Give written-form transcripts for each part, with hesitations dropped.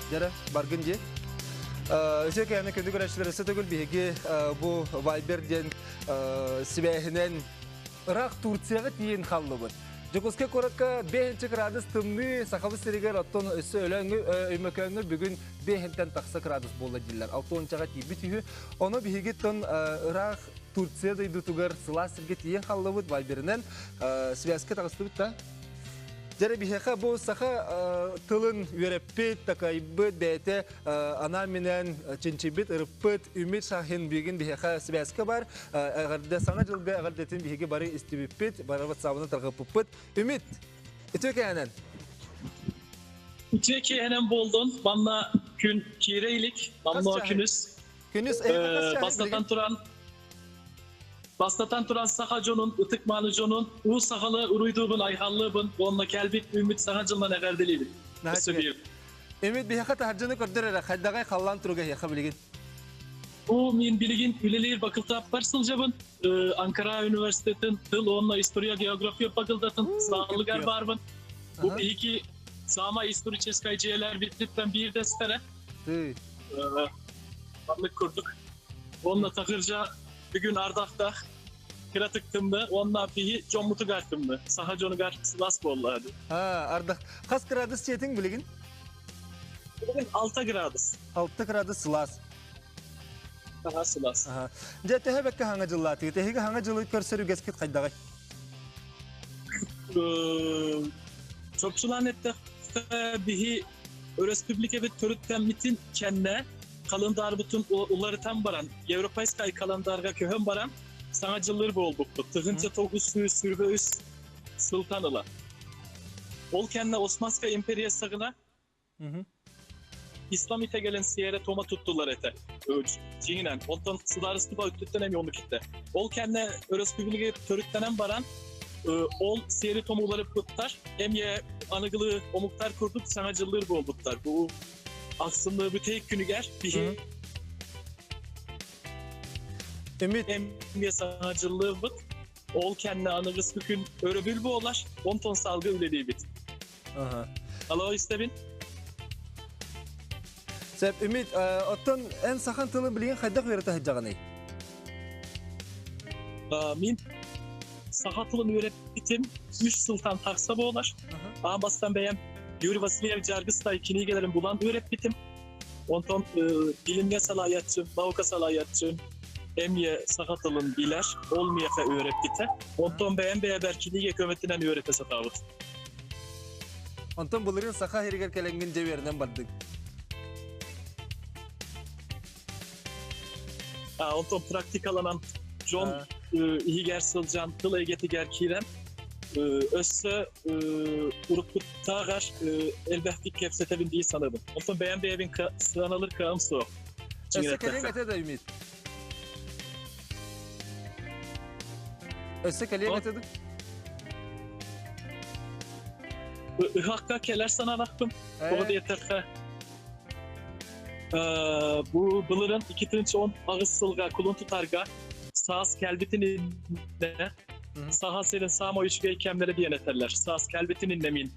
Дьэрэ, баргын дии. Үсө кэһэни күндү көрөөччүлэр өссө төгүл биһиги бу Viber диэн сибээһинэн ыраах Турцияҕа тиийэн хааллыбыт. Дьокуускай куоракка 5 градус тымныы, Сахабыт сиригэр оттон өссө өлөөҥҥү Өймөкөөҥҥө бүгүн 5-тэн тахса градус буолла дииллэр. 6 тиийбит үһү. Ону биһиги тон ыраах Турция дойдутугар сылаас сиргэ тиийэн хааллыбыт Вайберинэн связка таҕыстыбыт да. Дьэрэ биһиэхэ бу саха тылын үөрэппит, такайбыт, бэйэтэ анаан-минээн чинчийбит, ырыппыт Үмит Шахин бүгүн биһиэхэ связка бар. Эҕэрдэ саҥа дьылга эҕэрдэтин биһиги бары истибиппит, бары ватсабына тарҕаппыппыт. Үмит, үтүө кэһэнэн. Үтүө киэһэнэн буолдун. Манна күн киирэ илик. Манна күнүс. Күнүс Бастатан туран Бастатан туран саха дьонун, ытык мааны дьонун, уу сахалы уруйдуубун, айхаллыыбын уонна кэлбит үүммүт саҥа дьылынан эҕэрдэлиибин. Өссө биир. Эмит биһиэхэ таһырдьаны көрдөр эрэ, хайдаҕай халлаан туруга эһиэхэ билигин? Бу мин билигин үлэлиир бакылтааппар сылдьабын. Анкара университетын тыл уонна история география факультетын саалыгар баарбын. Бу биһиги саамай историческай дьиэлэрбититтэн биирдэстэрэ. Маннык курдук. Уонна таһырдьа бүгүн ардахтаах кыратык тымны уонна биһи дьоммутугар тымны. Саха дьонугар сылаас буолла. Ардах. Хас градус сиэтиҥ билигин? Билигин 6 градус. 6 градус сылаас. Аха, сылаас. Дьэ, төһө бэккэ хаҥа дьыллаатыгыт? Эһиги хаҥа дьылы көрсөр үгэскит хайдаҕай? Чопчулаан эттэххэ, биһи өрөспүүбүлүкэбит төрүттэммитин кэннэ календарбытын уларытан баран, европейскай календарга көһөн баран, саҥа дьыллыр буолбуппут. 1923 сылтан ыла. Ол кэннэ Османскай империя саҕана Ислам итэгэлин сиэрэ тома туттулар этэ. Дьиҥинэн, онтон судаарыстыба өттүттэн эмиэ оннук этэ. Ол кэннэ өрөспүүбүлүкэ төрүттэнэн баран, ол сиэри томууларыппыттар, эмиэ аныгылыы омуктар курдук саҥа дьыллыыр буолбуттар. Бу ахсынны бүтэйик күнүгэр биһи Үмит эмиэ саҥа дьыллыырбыт. Ол кэннэ аныгыскы күн өрөбүл буолар, онтон салгыы үлэлиибит. Алло, истэбин. Сөп, Үмит, оттон эн сахан тылын билигин хайдах үөрэтэ сылдьаҕыный? Мин саха тылын үөрэппитим үс сылтан тахса буолар. Аан бастаан бэйэм Юрий Васильевич Жаргыстай кинигэлэрин булан үөрэппитим. Онтон билимҥэ салайааччым, наука салайааччым эмиэ саха тылын билэр, ол миэхэ үөрэппитэ. Онтон бэйэм бэйэбэр кинигэ көмөтүнэн үөрэтэ сатаабыт. Онтон былырыын саха сиригэр кэлэҥҥин дьэ үөрэнэн бардыҥ. Онтон практикаланан дьон иһигэр сылдьан тыл эйгэтигэр киирэн өссө уруккуттааҕар элбэхтик кэпсэтэбин дии саныыбын. Онтон бэйэм бэйэбин сыаналыр кыаҕым суох. Өссө кэлиэҥ этэ да Үмит? Өссө кэлиэҥ этэ да? Ыһахха кэлэр санаалаахпын. Тоҕо диэтэххэ, бу былырын 2018 сылга кулун тутарга саас кэлбитин иннэ Саха сирин саамай үчүгэй кэмнэрэ диэн этэллэр. Саас кэлбитин иннэ мин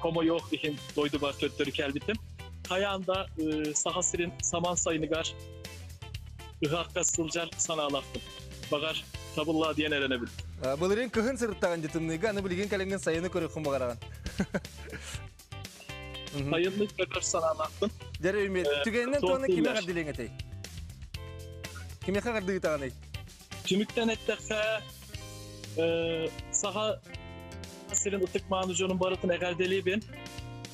хомойуох иһин дойдубар төттөрү кэлбитим. Хайаан да Саха сирин самаан сайыныгар ыһаахха сылдьар санаалаахпын. Баҕар табыллаа диэн эрэнэбин. Былырыын кыһын сырыттаҕын дии тымныыга, аны билигин кэлэҥҥин сайыны көрүөххүн баҕараҕын. Сайынны көрөр санаалаахпын. Дьэрэ Үмит, түгэнинэн туона кими эҕэрдилиэҥ этэй? Кимиэхэ эҕэрдиитаҕыный? Түмүктэн эттэххэ, Саха сирин ытык мааны дьонун барытын эҕэрдэлиибин.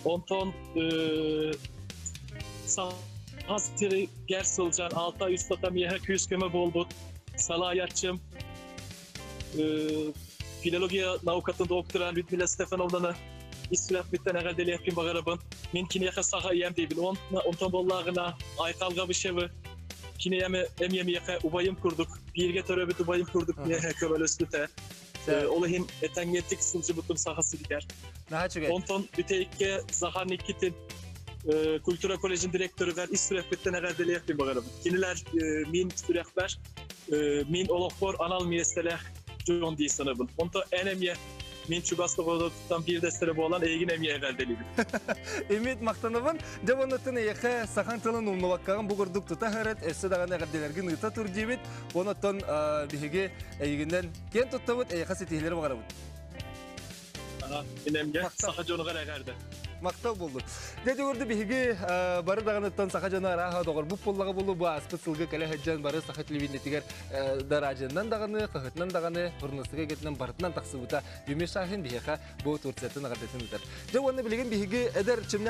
Онтон Саха сиригэр сылдьан алта үс миэхэ күүс-көмө буолбут салайааччым филология наукатын доктора Людмила Стефановнаны ис сүрэхпиттэн эҕэрдэлиэхпин баҕарабын. Мин киниэхэ саха ийэм диибин. Онтон буоллаҕына Айхалга Бышевы кини эмиэ миэхэ убайым курдук, бииргэ төрөөбүт убайым курдук миэхэ көмөлөспүтэ. Ол иһин этэҥҥэтик сылдьыбытым саха сиригэр. Онтон бүтэйиккэ Захар Никитин культура колледжын директорыгар ис сүрэхпиттэн эҕэрдэлиэхпин баҕарабын. Кинилэр мин сүрэхпэр мин олохпор анал миэстэлээх дьон дии санабын. Онто эн эмиэ Мин чугас доҕордоруттан биирдэстэрэ буолан эйигин эмиэ эҕэрдэлиибин. Имит махтанабын. Дьэ оннуттан эйиэхэ сахан тылын умнубаккаҕын бу курдук тута сырыт, өссө даҕаны эҕэрдэлэргин ыыта тур диибит. Онуттан биһиги эйигинэн киэн туттабыт, эйиэхэ ситиһиилэри баҕарабыт. Мин эмиэ саха дьонугар эҕэрдэ. Махтал буоллун. Дьэ дьугурду биһиги бары даҕаныттан саха дьоно арааһа доҕорбут буоллаҕа буолу бу ааспыт сылга кэлэ сылдьан бары саха телевидениетигэр дараадьыннан даҕаны, хаһытынан даҕаны, журналистика эйгэтинэн барытынан тахсыбыта. Юмир Шахин биһиэхэ бу Турциятын эҕэрдэтин ыытар. Дьэ уонна билигин биһиги эдэр чимнэ.